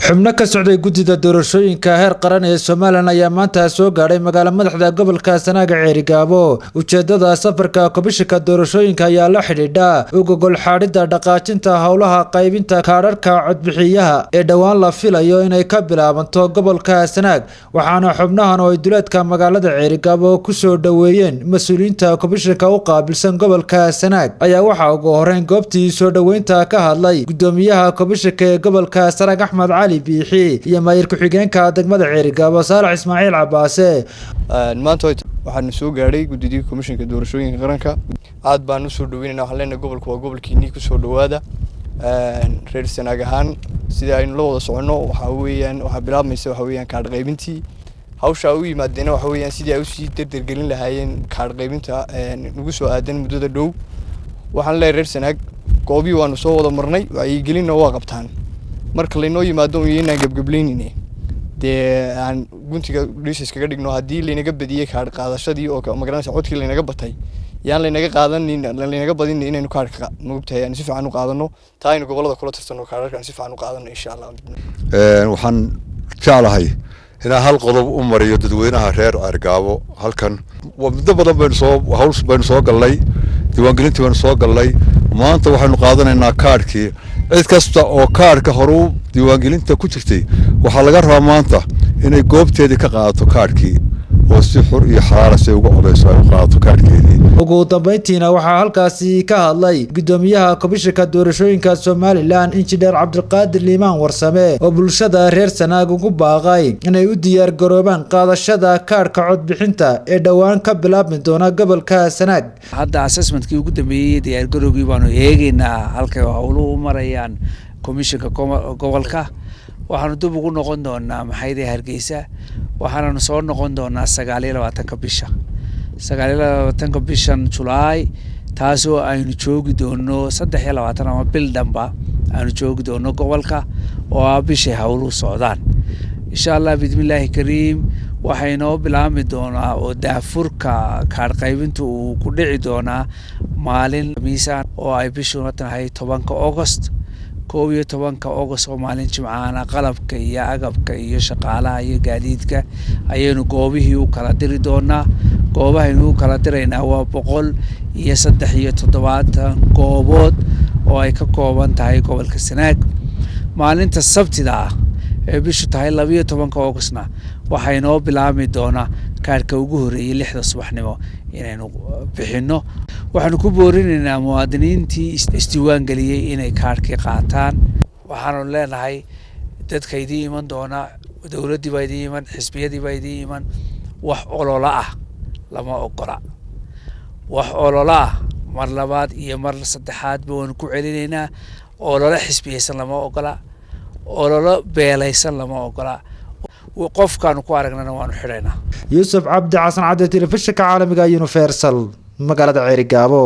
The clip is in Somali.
Xubno ka socday guddida doorashooyinka heer qaran ee Somaliland ayaa maanta soo gaadhay magaalo madaxda gobolka Sanaaga, Ceerigaabo. Ujeedada safarka komishinka doorashooyinka ayaa la xidhiidha u gogol xaadhidda dhaqaajinta howlaha qaybinta kaadharka codbixiyaha ee dhowaan la filayo inay ka bilaabanto gobolka Sanaag. Waxaana xubnahan oo ay duleedka magaalada Ceerigaabo kusoo dhoweeyeen mas-uuliyiinta komishinka u qaabilsan gobolka Sanaag ayaa waxaa ugu horeyn goobtii soo dhoweynta ka hadlay gudoomiyaha komishinka ee gobolka Sanaag, Axmed Cali Biixi, iyo maayir ku-xigeenka degmada Ceerigaabo, Saalax Ismaaciil Cabaase. Maanta waxaanu soo gaadhay guddidii komishinka doorashooyinka qaranka. Aad baan usoo dhaweynayna. Waxaan leenahay gobolku waa gobolkiinii, kusoo dhawaada. Reer Sanaag ahaan, sida aynu la wada soconno, waxaa weeyaan waxaa bilaabmaysa waxa weeyaan kaadh qaybintii. Hawsha u yimaadeenna waxa weeyaan sidii ay usii dardargelin lahaayeen kaadh qaybinta nagu soo aadan muddada dhow. Waxaan leeyahay reer Sanaag, goobii waanu soo wada marnay, wacyigelinna waa qabtaan. Marka laynoo yimaado iyo inaan gebgebleynine, dee aan guntiga dhiis iskaga dhigno. Haddii laynaga badiyey kaadh qaadashadii oo magaranaysa codkii laynaga batay, yaan laynaga qaadanin, laynaga badin. Inaynu kaadhka, maogtahay, aan si fiican u qaadano, taa aynu gobolada kula tirsano, kaadharka aan si fiican u qaadano, insha Allah. Waxaan jeclahay inaan hal qodob u mariyo dadweynaha reer Ceergaabo halkan. Muddo badan baynu soo hawl baynu soo gallay, diiwaangelintii baynu soo gallay. Maanta waxaynu qaadanaynaa kaadhkii. Cid kasta oo kaadhka horeu diiwaangelinta ku jirtay waxaa laga rabaa maanta inay goobteedii ka qaadato kaadhkii oo si xur iyo xalaala si uga codayso ay u qaadato kaadhkeedii. Ugu dambeyntiina waxaa halkaasi ka hadlay gudoomiyaha komishinka doorashooyinka Somaliland, Injineer Cabdiqaadir Liimaan Warsame, oo bulshada reer Sanaag ugu baaqay inay u diyaar garoobaan qaadashada kaadhka codbixinta ee dhowaan ka bilaabmi doona gobolka Sanaag. Hadda assessmentkii ugu dambeeyey, diyaargarowgii baanu eegeynaa, halkay howluhu u marayaan komishinka gobolka. Waxaanu dib ugu noqon doonaa maxayde Hargeysa, waxaananu soo noqon doonaa 29-ka bisha, 29-ka bishan Julaay, taasoo aynu joogi doono 23 ama bil dhanba aanu joogi doono gobolka, oo ah bishay howluhu socdaan, insha Allah bismillaahi kariim. Waxay noo bilaabmi doonaa oo daafurka kaadh qaybinta uu ku dhici doonaa maalin miisaan oo ay bishuna tahay 10-ka Augost. 11-ka Augost oo maalin Jimcaana, qalabka iyo agabka iyo shaqaalaha iyo gaadiidka ayaynu goobihii u kala diri doonaa. Goobahaynu u kala diraynaa waa 173 goobood oo ay ka kooban tahay gobolka Sanaag. Maalinta Sabtida ah ee bishu tahay 12-ka Augustna waxaa inoo bilaabmi doonaa kaadhka ugu horreeyey 6-da subaxnimo inaynu bixinno. Waxaanu ku boorinaynaa muwaadiniintii isdiiwaan geliyey inay kaadhkii qaataan. Waxaanu leenahay dadka idiin iman doona, dowladdii baa idiin iman, xisbiyadii baa idiin iman, wax olola ah lama ogola. Wax olola ah, mar labaad iyo mar saddexaadba waanu ku celinaynaa, ololo xisbiyeysan lama ogola, ololo beelaysan lama ogola. Qofkaanu ku aragnana waanu xidhaynaa. Yuusuf Cabdi Xasan Cadde, telefishinka caalamiga Universal, magaalada Ceerigaabo.